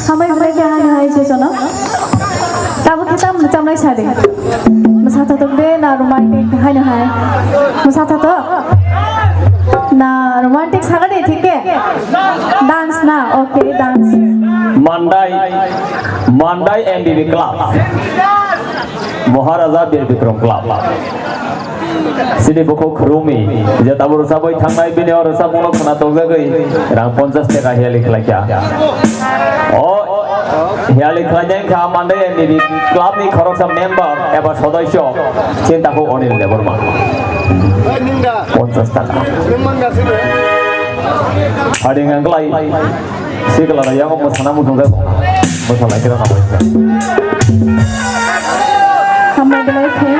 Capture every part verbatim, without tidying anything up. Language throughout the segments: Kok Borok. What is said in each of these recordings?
Hambai hambai khe haino hai se jono. Tabuk khe tam chamlai sa de. Mwsa thotok de na romantic haino hai. Mwsa thotok. Na romantic saga de thik ke? Dance na, okay, dance. Mandai, Mandai M B B Club. Maharaja Bir Bikram Club. Sini bukhuk khurumi, je tabuk rwchapwi thangnai, bini o rwchapmungno khwna tokjagwi rang ponchash taka hiyali khlaikha. O hiyali khlainai wngkha Mandai M B B Club ni khoroksa member eba sodoisyo, chini takhuk Onil Debbarma. Ponchash taka. Hading ang klai. Sikla rok yango mwsana muchungjak. Mwsalai khe rana bai. Hambai belai khe.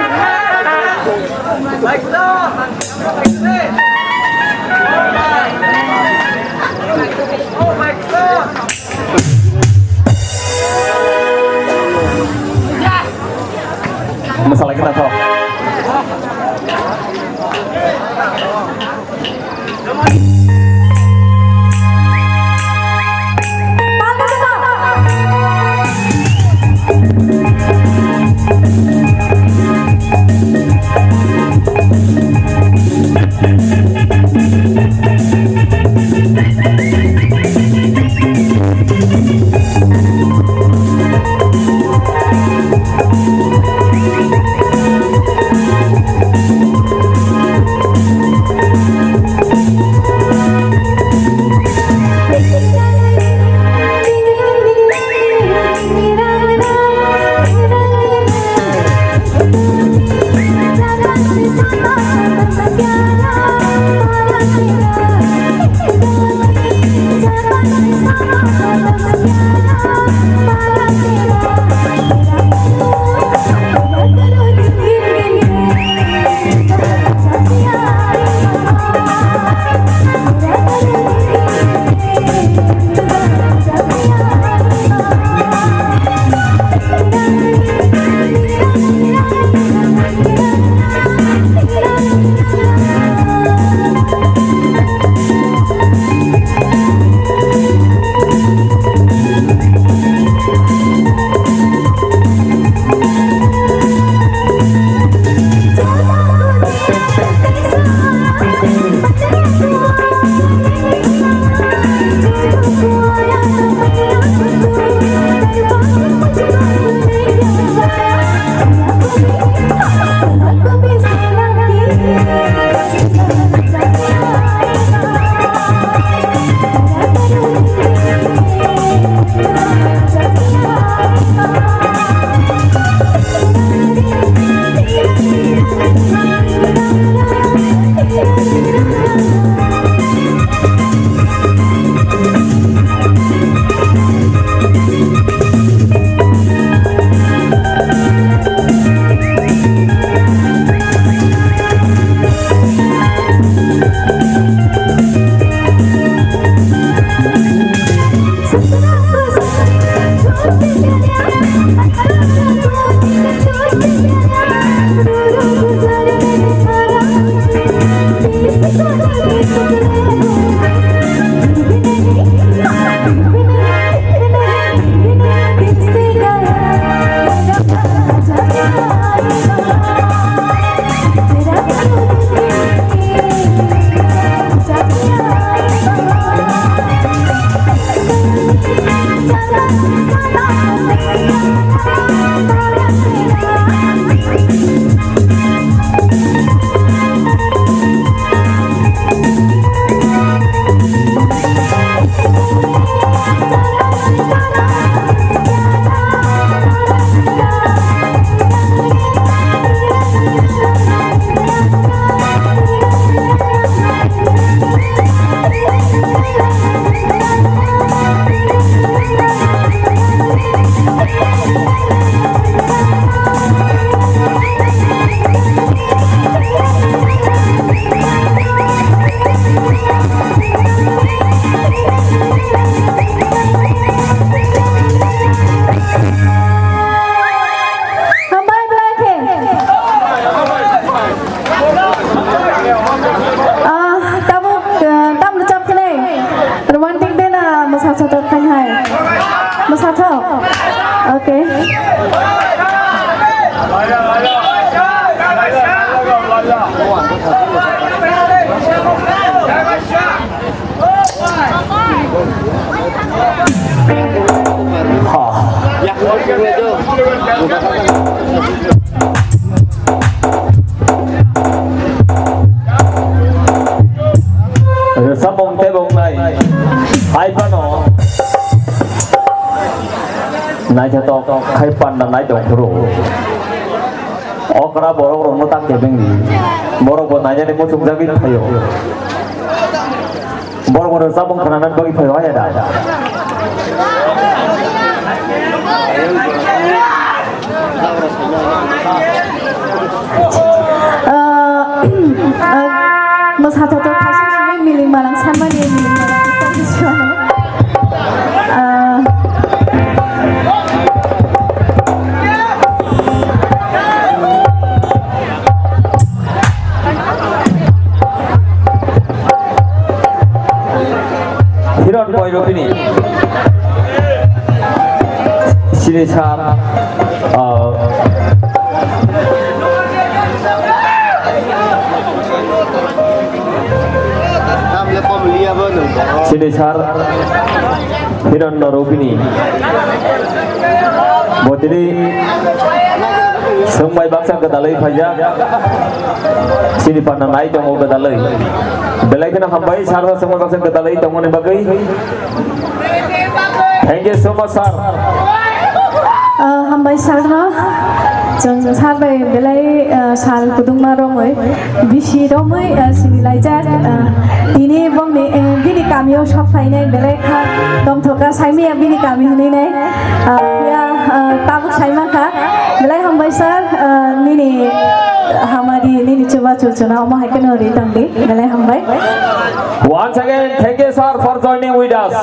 Mwsalai khe nathok. Ha. Rwchapmung tei bung nai hai phano naithotok khai panda nai tong phuru. Okra borok rokno tak kebeng di. Borok bo nainani muchungjagwi phaio. Borok bo rwchapmung khwnanani bagwi phaio, haya da? Ah, ah, mwsathotok kaisa simi miling malang sanmani, miling malang sanmani. Ah. Hiron Boy Rupini. Sini sar, uh, sini sar. Hiron no Rupini. Bo tini swngbai baksa gwdalwi phaijak. Chini panna nai tongo gwdalwi. Belai kheno hambai sir no swngbai baksa gwdalwi tongmani bagwi. Thank you so much, sir. Ah, hambai sir no. Chwng sir bai belai, ah, sal kwdwngma romwi. Bisi romwi, ah, sini laijak, ah, tini bongni, eh, bini kamio sok phainai belai kha tongthok kha, saimaya bini kami hwnwi nai, ah, phiya, ah, tabuk saimankha. Belai hambai sir, ah, nini hamari, nini chubachu chuna omo hai kheno ri tongdi, belai hambai. Once again, thank you, sir, for joining with us.